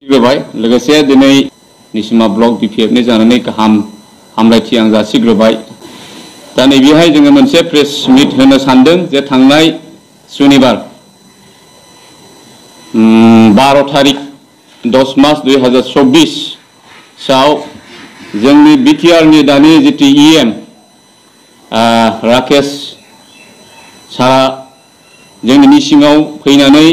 लोगोसे दिनै निसिमा ब्लक बिपिएफनि जानानै गाहाम हामलायथि आं जासिग्रोबाय। दा नैबेहाय जोङो मोनसे प्रेस मिट होनो सानदों जे थांनाय सुनिबार 12 तारिख 10 मार्च 2024 साव जोंनि बिटिआरनि दानि जितु इएम राकेश सारा जोंनि निसिमाव फैनानै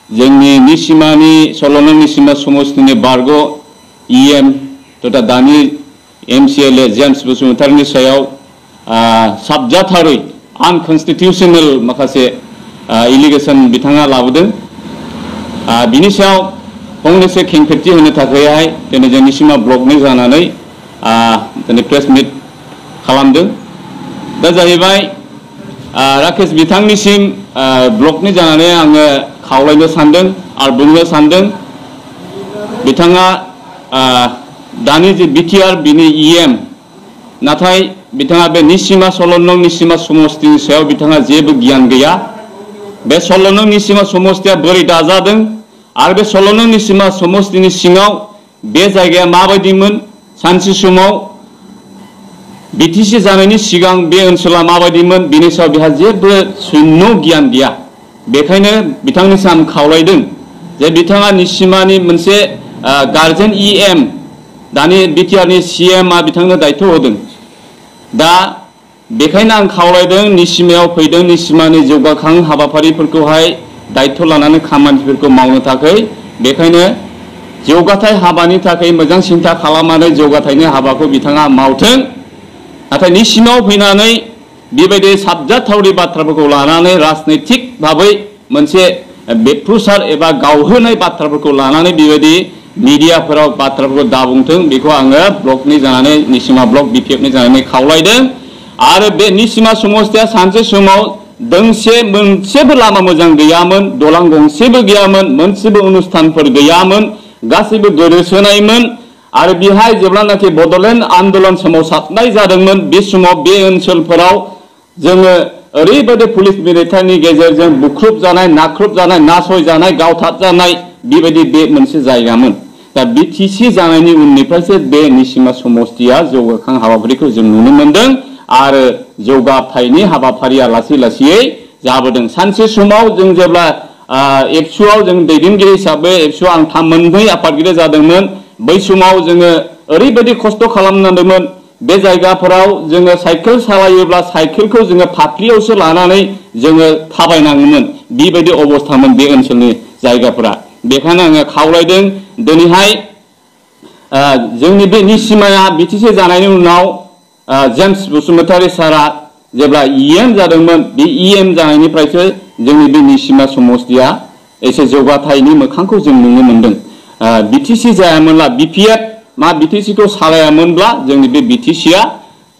जोंनि निसिमानि सल'नं निसिमा समस्तिनि बारग' इएम तथा दानि एमसिएलए जेम्स बसुमतारीनि सायाव साबजाथारै आनकन्स्टिटिउशनेल माखासे एलिगेशन बिथाङा लाबोदों। बिनि सायाव फंनैसो खेंफेरथि होनो थाखायहाय दिनै जों निसिमा ब्लकनि जानानै दिनै प्रेस मिट खालामदों। दा जाहैबाय राकेश बिथांनिसिम ब्लकनि जानानै आङो खावलायनो सानदों आरो बुंनो सानदों बिथाङा दानि जे बिटिआर बिनि इएम नाथाय बिथाङा बे निसिमा सल'नं निसिमा समस्तिनि सायाव बिथाङा जेबो गियान गैया। बे सल'नं निसिमा समस्तिया बोरै दाजादों आरो बे सल'नं निसिमा समस्तिनि सिङाव बे जायगाया माबायदिमोन, सानसे समाव बिटिसि जानायनि सिगां बे ओनसोला माबायदिमोन, बिनि सायाव बिहा जेबो शून्य गियान गैया। बेखायनो बिथांनिसिम आं खावलायदों जे बिथाङा निसिमानि मोनसे गार्जेन इएम दानि बिटिआरनि सिएमआ बिथांनो दायित्व होदों। दा बेखायनो आं खावलायदों निसिमायाव फैदों निसिमानि जौगाखां हाबाफारिफोरखौहाय दायित्व लानानै खामानिफोरखौ मावनो थाखाय। बेखायनो जौगाथाय हाबानि थाखाय मोजां सिन्था खालामनानै जौगाथायनि हाबाखौ बिथाङा मावथों। नाथाय निसिमायाव फैनानै बेबायदि साबजाथावरि बाथ्राफोरखौ लानानै राजनैतिक भाबै मोनसे बेफ्रुसार एबा गावहोनाय बाथ्राफोरखौ लानानै बेबायदि मिडियाफोराव बाथ्राफोरखौ दाबुंथों बेखौ आङो ब्लकनि जानानै निसिमा ब्लक बिपिएफनि जानानै खावलायदों। आरो बे निसिमा समस्तिया सानसे समाव मोनसेबो लामा मोजां गैयामोन, दलां गंसेबो गैयामोन, मोनसेबो अनुष्ठानफोर गैयामोन, गासैबो गोदोसोनायमोन। आरो बेहाय जेब्लानाखि बड'लेण्ड आन्दलन सोमावसारनाय जादोंमोन बे समाव बे ओनसोलफोराव जोङो ओरैबायदि पुलिस मिलिटारिनि गेजेरजों बुख्रुब जानाय, नाख्रुब जानाय, नासय जानाय, गावथार जानाय बेबायदि बे मोनसे जायगामोन। दा बिटिसि जानायनि उननिफ्रायसो बे निसिमा समस्तिया जौगाखां हाबाफारिखौ जों नुनो मोनदों आरो जौगाथायनि हाबाफारिया लासै लासैयै जाबोदों। सानसे समाव जों जेब्ला एबसुआव जों दैदेनगिरि हिसाबै एबसुआव आं मोननै आफादगिरि जादोंमोन। बै समाव जोङो ओरैबायदि खस्थ' खालामनांदोंमोन बे जायगाफोराव जोङो साइकेल सालायोब्ला साइकेलखौ जोङो फाफ्लियावसो लानानै जोङो थाबायनाङोमोन। बेबायदि अबस्थामोन बे ओनसोलनि जायगाफोरा। बेखायनो आङो खावलायदों दिनैहाय जोंनि बे निसिमाया बिटिसि जानायनि उनाव जेम्स बसुमतारी सारा जेब्ला इएम जादोंमोन बे इएम जानायनिफ्रायसो जोंनि बे निसिमा समस्तिया एसे जौगाथायनि मोखांखौ जों नुनो मोनदों। बिटिसि जायामोनब्ला बिपिएफ बिटिसिखौ सालायामोनब्ला जोंनि बे बिटिसिया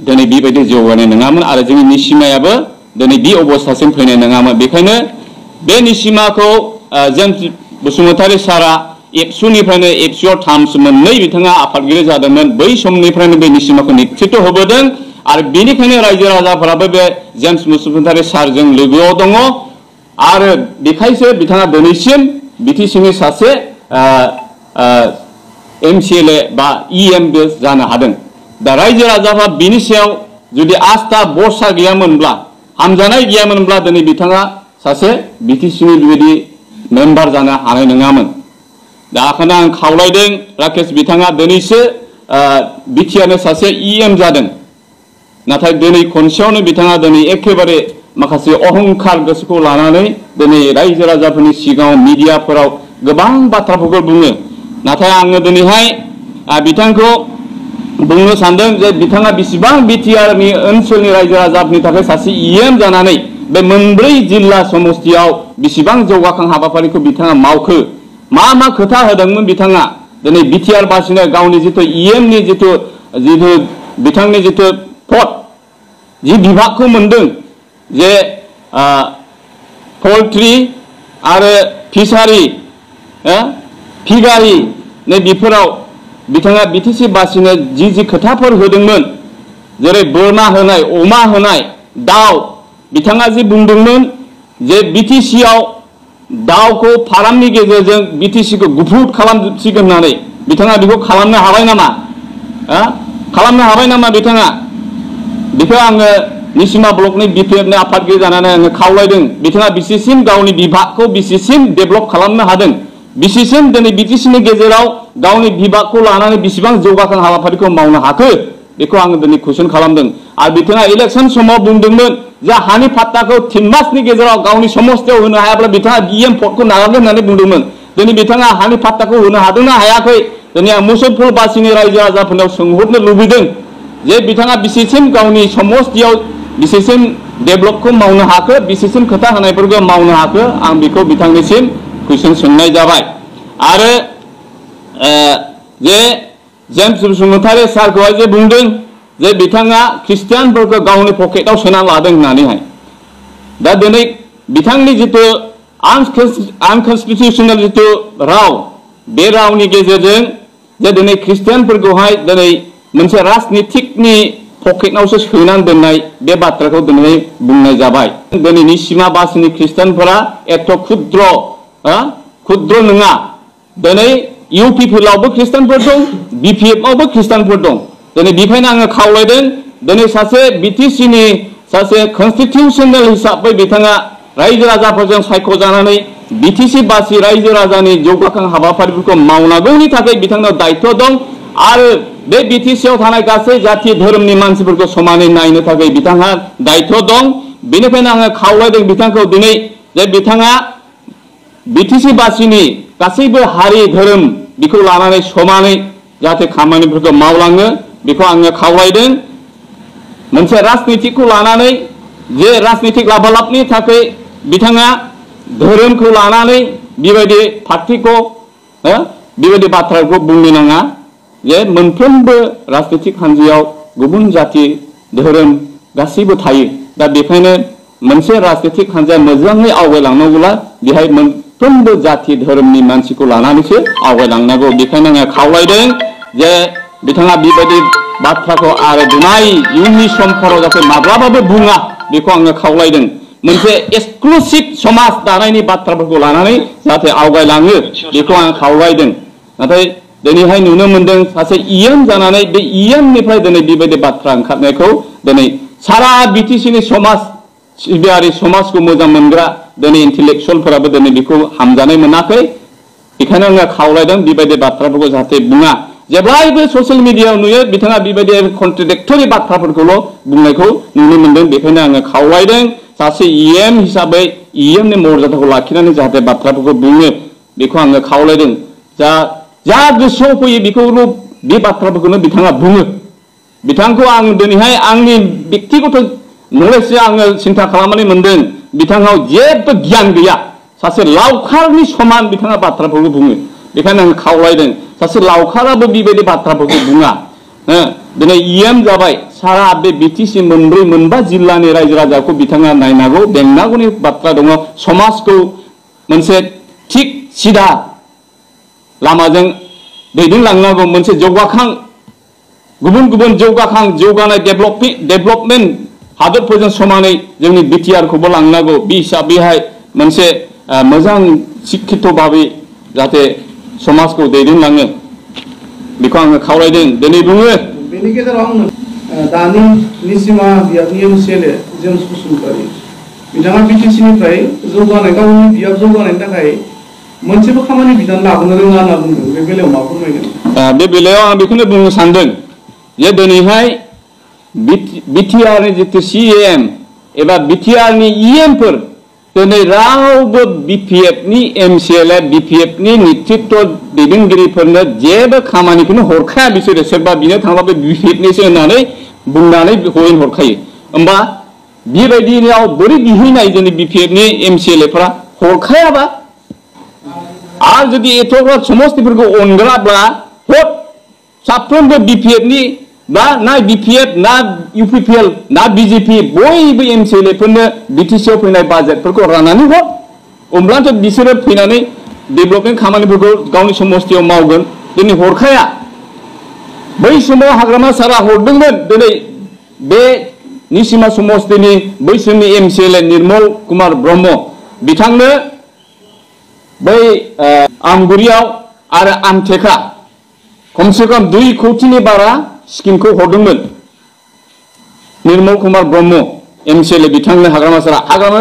दिनै बेबायदि जौगानाय नङामोन आरो जोंनि निसिमायाबो दिनै बे अबस्थासिम फैनाय नङामोन। बेखायनो बे निसिमाखौ जेम्स बसुमतारी सारा एबसुनिफ्रायनो एबसुआव मोननै बिथाङा आफादगिरि जादोंमोन। बै समनिफ्रायनो बे निसिमाखौ निश्चित होबोदों आरो बेनिखायनो रायजो राजाफोराबो बे जेम्स बसुमतारी सारजों लोगोआव दङ आरो बेखायसो बिथाङा दिनैसिम बिटिसिनि सासे एमसिएलए बा इएमबो जानो हादों। दा रायजो राजाफ्रा बिनि सायाव जुदि आस्था भरसा गैयामोनब्ला, हामजानाय गैयामोनब्ला दिनै बिथाङा सासे बिटिसिनि बेबायदि मेम्बार जानो हानाय नङामोन। दा ओंखायनो आं खावलायदों राकेश बिथाङा दिनैसो बिटिआरनो सासे इएम जादों। नाथाय दिनै खनसेयावनो बिथाङा दिनै एखेबारे माखासे अहंखार गोसोखौ लानानै दिनै रायजो राजाफोरनि सिगाङाव मिडियाफोराव गोबां बाथ्राफोरखौ बुङो। नाथाय आङो दिनैहाय बिथांखौ बुंनो सानदों जे बिथाङा बेसेबां बिटिआरनि ओनसोलनि रायजो राजाफोरनि थाखाय सासे इएम जानानै बे मोनब्रै जिल्ला समस्तियाव बेसेबां जौगाखां हाबाफारिखौ बिथाङा मावखो, मा खोथा होदोंमोन बिथाङा दिनै बिटिआर बासिनो गावनि जिथु इएमनि जिथु बिथांनि जिथु पद जि बिभागखौ मोनदों जे पल्ट्रि आरो फिसारि फिगारि नै बेफोराव बिथाङा बिटिसि बासिनो जि खोथाफोर होदोंमोन जेरै बोरमा होनाय, अमा होनाय, दाउ बिथाङा जि बुंदोंमोन जे बिटिसिआव दाउखौ फारामनि गेजेरजों बिटिसिखौ गुफुर खालामसिगोन होननानै बिथाङा बेखौ खालामनो हाबाय नामा? खालामनो हाबाय नामा बिथाङा? बेखौ आङो निसिमा ब्लकनि बिपिएफनि आफादगिरि जानानै आङो खावलायदों बिथाङा बिसिसिम गावनि बिभागखौ बिसिसिम डेभेलप खालामनो हादों, बिसिसिम दिनै बिटिसिनि गेजेराव गावनि बिभागखौ लानानै बिसिबां जौगाखां हाबाफारिखौ मावनो हाखो बेखौ आङो दिनै कुइसन खालामदों। आरो बिथाङा इलेक्सन समाव बुंदोंमोन जे हानि फाट्टाखौ 3 मासनि गेजेराव गावनि समस्थियाव होनो हायाब्ला बिथाङा डिएम पदखौ नागारगोन होननानै बुंदोंमोन। दिनै बिथाङा हानि फाट्टाखौ होनो हादोंना हायाखै? दिनै आं मुसलपुरबासिनि रायजो राजाफोरनाव सोंहरनो लुबैदों जे बिथाङा बिसिसिम गावनि समस्थियाव बिसिसिम डेभेलपखौ मावनो हाखो, बिसिसिम खोथा होनायफोरखौ मावनो हाखो, आं बेखौ बिथांनिसिम कुइसन सोंनाय जाबाय। आरो जे जेम्स बसुमतारी सारखौहाय जे बुंदों जे बिथाङा ख्रिस्टियानफोरखौ गावनि पकेटाव सोना लादों होननानैहाय, दा दिनै बिथांनि जिथु आनकन्स्टिटिउसनेल जिथु राव, बे रावनि गेजेरजों जे दिनै ख्रिस्टियानफोरखौहाय दिनै मोनसे राजनितिकनि पकेटावसो सोनानै दोननाय बे बाथ्राखौ दिनै बुंनाय जाबाय। दिनैनि सीमा बासिनि ख्रिस्टियानफोरा एथ' क्षुद्र नङा। दिनै इउपिपिएलआवबो ख्रिस्टियानफोर दं, बिपिएफआवबो ख्रिस्टियानफोर दं। दिनै बेखायनो आङो खावलायदों दिनै सासे बिटिसिनि सासे कन्स्टिटिउसनेल हिसाबै बिथाङा रायजो राजाफोरजों सायख'जानानै बिटिसि बासि रायजो राजानि जौगाखां हाबाफारिफोरखौ मावनांगौनि थाखाय बिथांनाव दायित्व दं। आरो बे बिटिसिआव थानाय गासै जाथि धोरोमनि मानसिफोरखौ समानै नायनो थाखाय बिथांहा दायित्व दं। बेनिखायनो आङो खावलायदों बिथांखौ दिनै जे बिथाङा बिटिसि बासिनि गासैबो हारि धोरोम बेखौ लानानै समानै जाहाथे खामानिफोरखौ मावलाङो बेखौ आङो खावलायदों। मोनसे राजनितिकखौ लानानै जे राजनितिक लाभालाभनि थाखाय बिथाङा धोरोमखौ लानानै बेबायदि पार्टिखौ बेबायदि बाथ्राखौ बुंनो नाङा जे मोनफ्रोमबो राजनितिक हान्जायाव गुबुन जाति धोरोम गासैबो थायो। दा बेखायनो मोनसे राजनितिक हान्जाया मोजाङै आवगायलांनांगौब्ला बेहाय मोनफ्रोमबो जाति धोरोमनि मानसिखौ लानानैसो आवगायलांनांगौ। बेखायनो आङो खावलायदों जे बिथाङा बेबायदि बाथ्राखौ आरो इयुननि समफोराव जाहाथे माब्लाबाबो बुङा बेखौ आङो खावलायदों। मोनसे एक्सक्लुसिभ समाज दानायनि बाथ्राफोरखौ लानानै जाहाथे आवगायलाङो बेखौ आं खावलायदों। नाथाय दिनैहाय नुनो मोनदों सासे इएम जानानै बे इएमनिफ्राय दिनै बेबायदि बाथ्रा ओंखारनायखौ दिनै सारा बिटिसिनि समाज सिबियारि समाजखौ मोजां मोनग्रा दिनै इन्टेलेक्सुवेलफोराबो दिनै बेखौ हामजानाय मोनाखै। बेखायनो आङो खावलायदों बेबायदि बाथ्राफोरखौ जाहाथे बुङा। जेब्लायबो ससियेल मिडियायाव नुयो बिथाङा बेबायदि कन्ट्राडिक्टरि बाथ्राफोरखौल' बुंनायखौ नुनो मोनदों। बेखायनो आङो खावलायदों सासे इएम हिसाबै इएमनि मर्यादाखौ लाखिनानै जाहाथे बाथ्राफोरखौ बुङो बेखौ आङो खावलायदों। जा गोसोआव फैयो बेखौल' बे बाथ्राफोरखौनो बिथाङा बुङो। बिथांखौ आं दिनैहाय आंनि बेक्तिगत नलेजजों आङो सिन्था खालामनानै मोनदों बिथाङाव जेबो गियान गैया। सासे लावखारनि समान बिथाङा बाथ्राफोरखौ बुङो। बेखायनो आं खावलायदों सासे लावखाराबो बेबायदि बाथ्राफोरखौ बुङा। दिनै इएम जाबाय सारा बे बिटिसि मोनब्रै मोनबा जिल्लानि रायजो राजाखौ बिथाङा नायनांगौ बेंनांगौनि बाथ्रा दङ। समाजखौ मोनसे थिग सिदा लामाजों दैदेनलांनांगौ। मोनसे जौगाखां गुबुन गुबुन जौगानाय डेभेलपमेन्ट हादरफोरजों समानै जोंनि बिटिआरखौबो लांनांगौ। बे हिसाबैहाय मोनसे मोजां शिक्षित भाबै जाहाथे समाजखौ दैदेनलाङो बेखौ आङो खावलायदों। दिनै बुङो बेनि गेजेराव आं दानि निसिमा बियाबनि एमसिएलए जेम्स बसुमतारी बिथाङा बिटिसिनिफ्राय जौगानाय गावनि बियाब जौगानायनि थाखाय मोनसेबो खामानि बिधान लाबोनो रोङा होनना बुंदों। बे बेलायाव मा फोरमायगोन? बे बेलायाव आं बेखौनो बुंनो सानदों जे दिनैहाय बिटिआरनि जितु सिएम एबा बिटिआरनि इएमफोर दिनै रावबो बिपिएफनि एमसिएलए बिपिएफनि नेतृत्व दैदेनगिरिफोरनो जेबो खामानिखौनो हरखाया। बिसोरो सोरबा बिनो थांब्लाबो बिपिएफनिसो होननानै बुंनानै हरखायो। होमबा बेबायदियाव बोरै बिहैनाय जोंनि बिपिएफनि एमसिएलएफोरा हरखायाबा आरो जुदि एथ'ग्राब समस्तिफोरखौ अनग्राब्ला हद साफ्रोमबो बिपिएफनि ना बिपिएफ ना इउपिपिएल ना बिजेपि बयबो एमसिएलएफोरनो बिटिसिआव फैनाय बाजेटफोरखौ राननानै हर। अब्लाथ' बिसोरो फैनानै डेभेलपमेन्ट खामानिफोरखौ गावनि समस्तियाव मावगोन। दिनै हरखाया। बै समाव हाग्रामा सारा हरदोंमोन। दिनै बे निसिमा समस्तिनि बैसोरनि एमसिएलए निर्मल कुमार ब्रह्म बिथांनो बै आमगुरियाव आरो आमथेखा खमसे खम 2 कौटिनि बारा स्किमखौ हरदोंमोन निर्मल कुमार ब्रह्म एमसिएलए बिथांनो हाग्रामा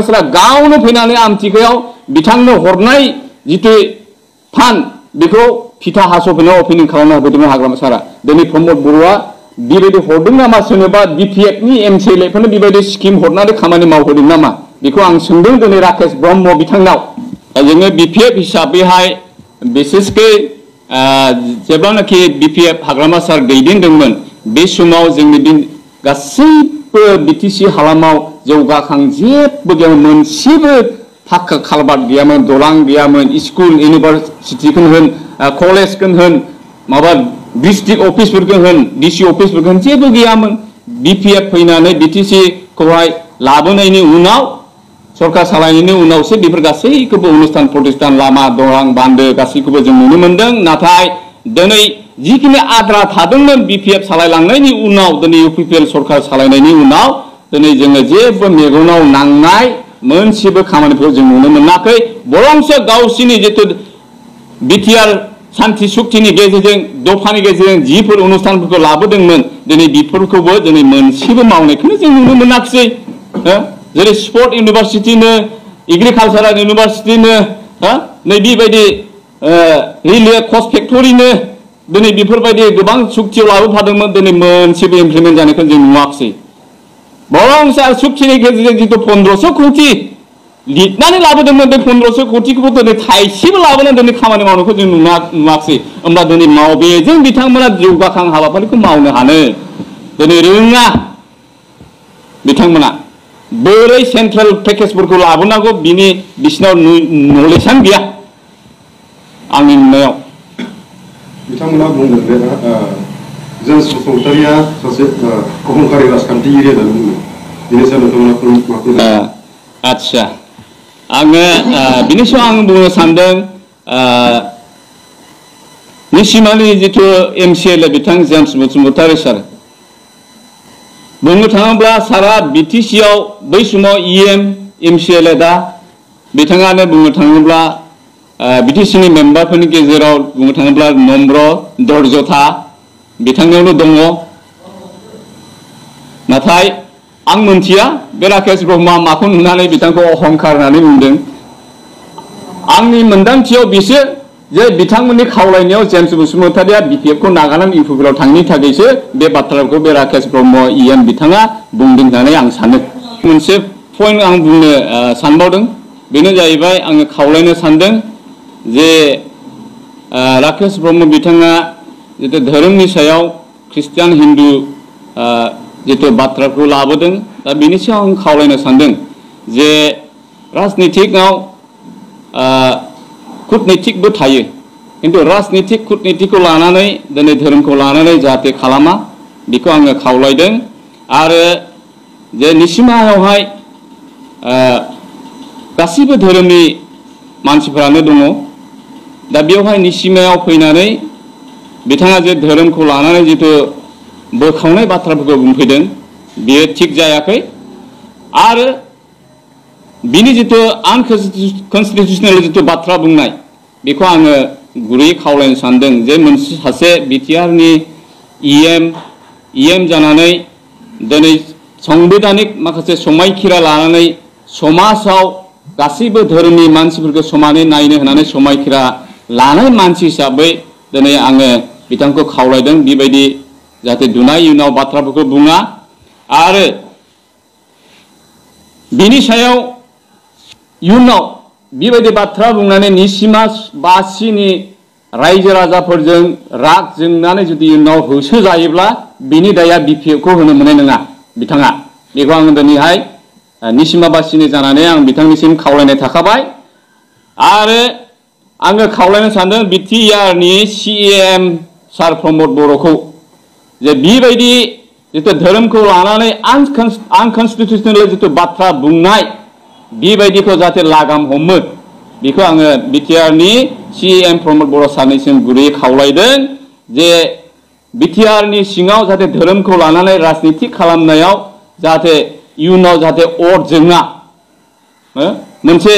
सारा गावनो फैनानै आमथिखायाव बिथांनो हरनाय जितु फान्ड बेखौ फिथा हास'फैनायाव अपेनिं खालामना होफैदोंमोन हाग्रामा सारा दिनै प्रमद बर'आ बेबायदि हरदों नामा सोरनोबा बिपिएफनि एमसिएलएफोरनो बेबायदि स्किम हरनानै खामानि मावहोदों नामा बेखौ आं सोंदों दिनै राकेश ब्रह्म बिथांनाव जोङो बिपिएफ हिसाबैहाय बिसेसकै जेब्लानाखि बिपिएफ हाग्रामा सार दैदेनदोंमोन बे समाव जोंनि गासैबो बिटिसि हालामाव जौगाखां जेबो गैयामोन मोनसेबो फाक्का खालबार गैयामोन दलां गैयामोन स्कुल इउनिभारसिटिखौनो होन कलेजखौनो होन माबा डिस्ट्रिक्ट अफिसफोरखौ होन डिसि अफिसफोरखौ होन जेबो गैयामोन बिपिएफ फैनानै बिटिसिखौहाय लाबोनायनि उनाव सरकार सालायनायनि उनावसो बेफोर गासैखौबो अनुष्ठान प्रतिष्ठान लामा दलां बान्दो गासैखौबो जों नुनो मोनदों नाथाय दिनै जिखिनि आद्रा थादोंमोन बिपिएफ सालायलांनायनि उनाव दिनै इउपिपिएल सरकार सालायनायनि उनाव दिनै जोङो जेबो मेगनाव नांनाय मोनसेबो खामानिफोरखौ जों नुनो मोनाखै बरंसो गावसिनि जितु बिटिआर सान्ति सुक्तिनि गेजेरजों दफानि गेजेरजों जिफोर अनुष्ठानफोरखौ लाबोदोंमोन दिनै बेफोरखौबो दिनै मोनसेबो मावनायखौनो जों नुनो मोनाखिसै जेरै स्पर्ट इउनिभारसिटिनो एग्रिकालचारेल इउनिभारसिटिनो नै बेबायदि रेलवे कस्ट फेक्टरिनो दिनै बेफोरबायदि गोबां सुक्तियाव लाबोफादोंमोन दिनै मोनसेबो इमप्लिमेन्ट जानायखौ जों नुवाखिसै बरंसो सुक्तिनि गेजेरजों जितु 1500 कौटि लिरनानै लाबोदोंमोन बे 1500 कौटिखौबो दिनै थाइसेबो लाबोनानै दिनै खामानि मावनायखौ जों नुवाखिसै होमब्ला दिनै माबेजों बिथांमोना जौगाखां हाबाफारिखौ मावनो हानो दिनै रोङा बिथांमोना बोरै सेन्ट्रेल पेकेजफोरखौ लाबोनांगौ बिनि बिसिनाव नलेजआनो गैया आंनि नुनायाव बिथांमोना बुंदों जे जेम्स बसुमतारिया सासे अहंकारि राजखान्थिगिरि होननानै बुंदों बेनि सायाव नोंथांमोना आदसा आङो बिनि सायाव आं बुंनो सानदों निसिमानि जितु एमसिएलए बिथां जेम्स बसुमतारि सार बुंनो थाङोब्ला सारा बिटिसिआव बै समाव इएम एमसिएलए दा बिथाङानो बुंनो थाङोब्ला बिटिसिनि मेम्बारफोरनि गेजेराव बुंनो थाङोब्ला नम्र दर्जथा बिथांनियावनो दङ नाथाय आं मोनथिया बे राकेश ब्रह्मआ माखौ नुनानै बिथांखौ अहंकार होननानै बुंदों आंनि मोन्दांथियाव बिसोर जे बिथांमोननि खावलायनायाव जेम्स बसुमतारिया बिपिएफखौ नागारनानै इउपिपिएलआव थांनो थाखायसो बे बाथ्राखौ बे राकेश ब्रह्म इएम बिथाङा बुंदों होननानै आं सानो मोनसे पइन्ट आं बुंनो सानबावदों बेनो जाहैबाय आङो खावलायनो सानदों जे राकेश ब्रह्म बिथाङा जितु धोरोमनि सायाव ख्रिस्टियान हिन्दु जितु बाथ्राखौ लाबोदों दा बेनि सायाव आं खावलायनो सानदों जे राजनितिकआव कुटनीतिकबो थायो किन्तु राजनितिक कुटनीतिकखौ लानानै दिनै धोरोमखौ लानानै जाहाथे खालामा बेखौ आङो खावलायदों आरो जे निसिमायावहाय गासैबो धोरोमनि मानसिफोरानो दङ दा बेवहाय निसिमायाव फैनानै बिथाङा जे धोरोमखौ लानानै जितु बोखावनाय बाथ्राफोरखौ बुंफैदों बेयो थिग जायाखै आरो बिनि जितु आनकन्स्टिटिउसनेल जितु बाथ्रा बुंनाय बेखौ आङो गुरैयै खावलायनो सानदों जे मोनसे सासे बिटिआरनि इएम जानानै दिनै संबिधानिक माखासे समायखिरा लानानै समाजाव गासैबो धोरोमनि मानसिफोरखौ समानै नायनो होनानै समायखिरा लानाय मानसि हिसाबै दिनै आङो बिथांखौ खावलायदों बेबायदि जाहाथे दुनाय इयुनाव बाथ्राफोरखौ बुङा आरो बिनि सायाव इयुनाव बेबायदि बाथ्रा बुंनानै निसिमा बासिनि रायजो राजाफोरजों राग जोंनानै जुदि इयुनाव होसो जायोब्ला बिनि दाया बिपिएफखौ होनो मोननाय नङा बिथाङा बेखौ आं दिनैहाय निसिमा बासिनि जानानै आं बिथांनिसिम खावलायनाय थाखाबाय आरो आङो खावलायनो सानदों बिटिआरनि सिएम सार प्रमद बर'खौ जे बेबायदि जितु धोरोमखौ लानानै आनकन्स्टिटिउसनेल जितु बाथ्रा बुंनाय बेबायदिखौ जाहाथे लागाम हमो बेखौ आङो बिटिआरनि सिएम प्रमद बर' सारनिसिम गुरैयै खावलायदों जे बिटिआरनि सिङाव जाहाथे धोरोमखौ लानानै राजनिति खालामनायाव जाहाथे इयुनाव जाहाथे अर जोङा मोनसे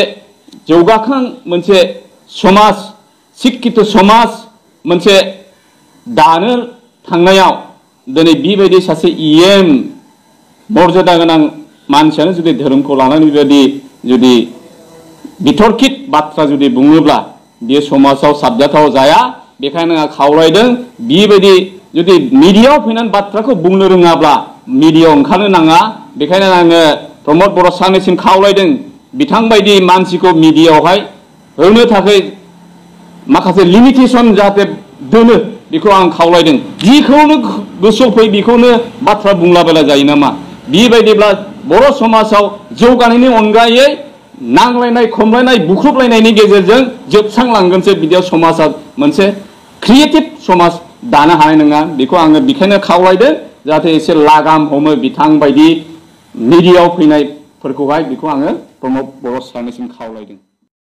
जौगाखां मोनसे समाज शिक्षित समाज मोनसे दानो थांनायाव दिनै बेबायदि सासे इएम मर्यादा गोनां मानसियानो जुदि धोरोमखौ लानानै बेबायदि जुदि बिथरखित बाथ्रा जुदि बुङोब्ला बेयो समाजाव साबजाथाव जाया। बेखायनो आं खावलायदों बेबायदि जुदि मिडियायाव फैनानै बाथ्राखौ बुंनो रोङाब्ला मिडियायाव ओंखारनो नाङा। बेखायनो आङो प्रमद बर' सारनिसिम खावलायदों बिथांबायदि मानसिखौ मिडियायावहाय होनो थाखाय माखासे लिमिटेसन जाहाथे दोनो बेखौ आं खावलायदों। जिखौनो गोसोआव फै बेखौनो बाथ्रा बुंलाबायला जायो नामा? बेबायदिब्ला बर' समाजाव जौगानायनि अनगायै नांलायनाय खमलायनाय बुख्रुबलायनायनि गेजेरजों जोबस्रांलांगोनसो। बिदियाव समाजा मोनसे क्रिएटिभ समाज दानो हानाय नङा। बेखौ आङो बेखायनो खावलायदों जाहाथे एसे लागाम हमो बिथां बायदि मिडियायाव फैनायफोरखौहाय। बेखौ आङो प्रमद बर' सारनिसिम खावलायदों।